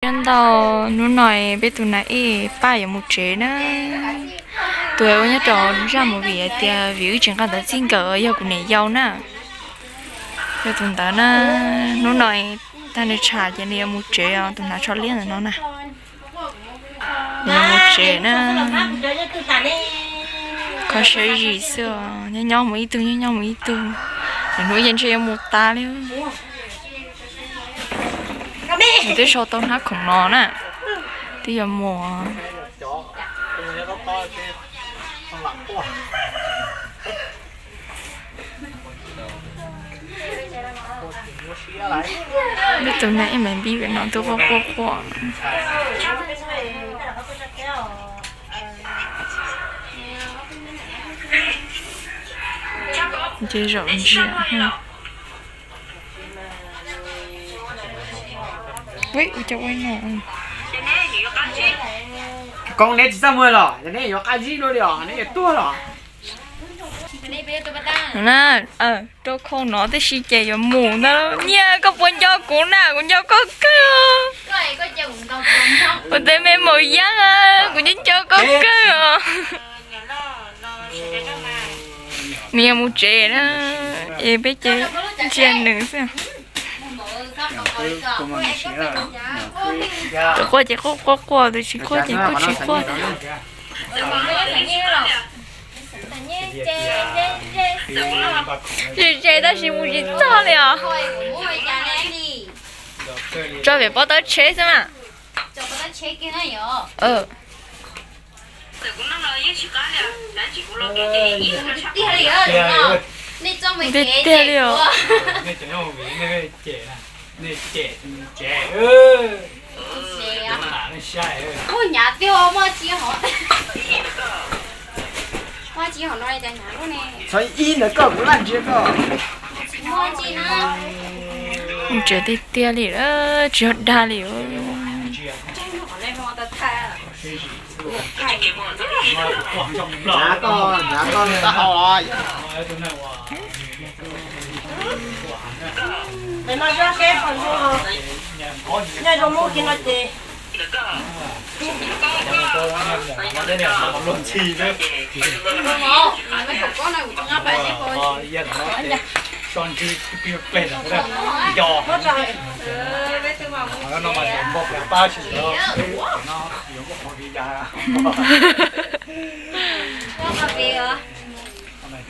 Ntau, hnub no peb tus nas ej Paj yuav mus tsev na. Tus uas nyob rau zaj movie hais tias vim wb tsis nqa ntawv txij nkawm yog kuv niam yau na. Yog tus ntawd na, hnub no tag nws tsham ces nws yuav mus tsev os, tus hnav tsho liab ntawm no na. Nws yuav mus tsev na. Kho siab zim xwb os, nyob nyob mus ib tug, nyob nyob mus ib tug. Nws hnub yeej ntshe yuav mus tas li. Nws twb sau tau hnab khoom no na, twb yuav mus. Lub tus neeg ib me npib pem no twb quaj quaj quaj. Ces zaum ntsia. Ui, ua cas ua no? Koob, neb tsis txaj muag los? Neb yuav qab zib dua li os, neb yuav tuag los? Na, rau khau no tib si ces yuav mus ntag. Nyiaj, koj puas nco kuv na? Kuv nco koj kawg. Kuv tes me maum yeeb, kuv nco nco koj kawg os. Nws yuav mus tsev na, es peb ces ntsia nws xwb. Tus quaj ces quaj quaj quaj, tus tsis quaj ces kuj tsis quaj. Ze ze tab sis mus tsis txog li os. Tso pem pob tawb tsheb xwb mas. Tiag tiag li os. Txhob ib ntawd koj, kuv laj ntsia koj. Mus tsev tiag tiag li, tsis yog dag li. Hnav koj, hnav koj taub hau os. Nyob zoo mub kiag no ces.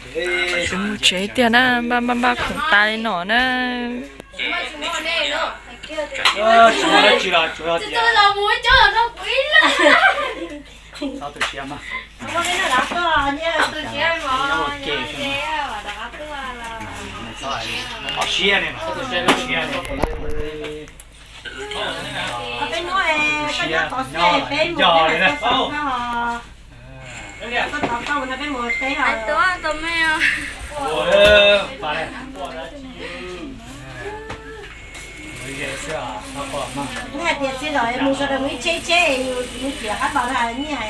Tsis mus tsev tiag na, npaj npaj npaj khoom tas li no na. Hais tias txiv zaum mus sawv daws mus ib tsheb tsheb, mus tiam qab los na, nyiaj,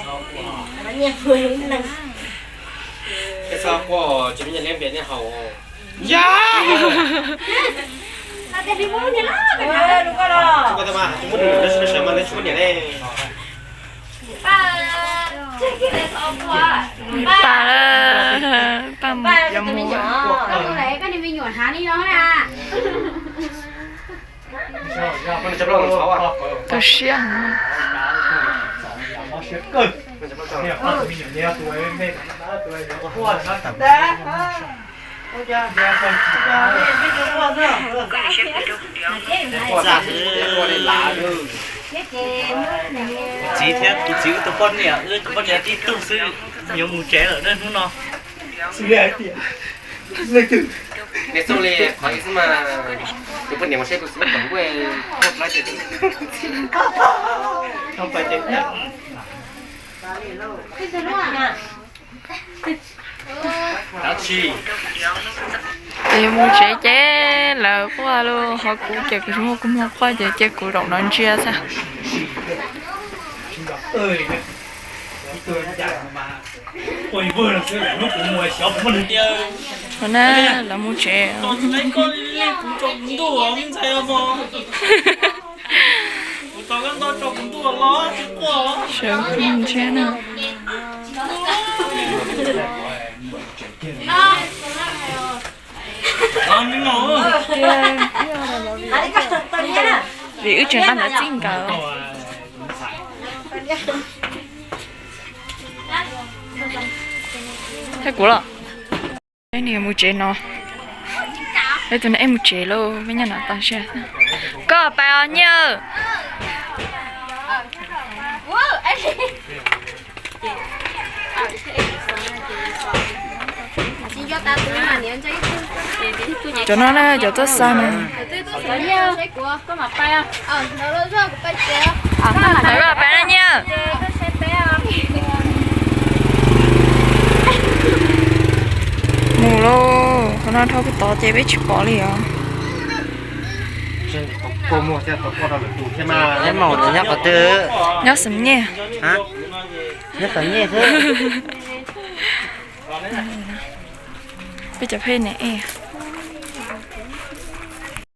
nyiaj mus ib leeg. Txhob quaj, tsis muaj nyiaj hleb npias nyiaj haus. Yog tsis muaj nyiaj, tsis muaj nyiaj ne. Paj, paj mus cov mus. Tu siab heev. Txiv thiab kuv txiv wb tus poj niam, wb tus poj niam tib tug xwb, yuav mus tsev lawm hnub no. Niam xu li qhov xwb mas, tus poj niam mus saib tus xwb kom nkuaj, es mus tsev ces lawv quaj los ho kuv ces kuv tsis muaj kua muag quaj ces cia kuv zaum no ntsia xwb. No na, lawv mus tsev. Sawv ntshiab na. Vim wb tseem nqa ntawv txij nkawm. Thiab kuv los, peb niam mus tsev no. Peb tus niam mus tsev lauj, peb nyob no tau siab. Koj pais os Nyiaj. Cov no na, cov tuaj xa na. Koj pais na Nyiaj. Mus lauj, qhov no dhau pem tod ces peb tsis pom li os. Nyob qhov twg? Nyob Xam Nyej. Peb cov pheej ne.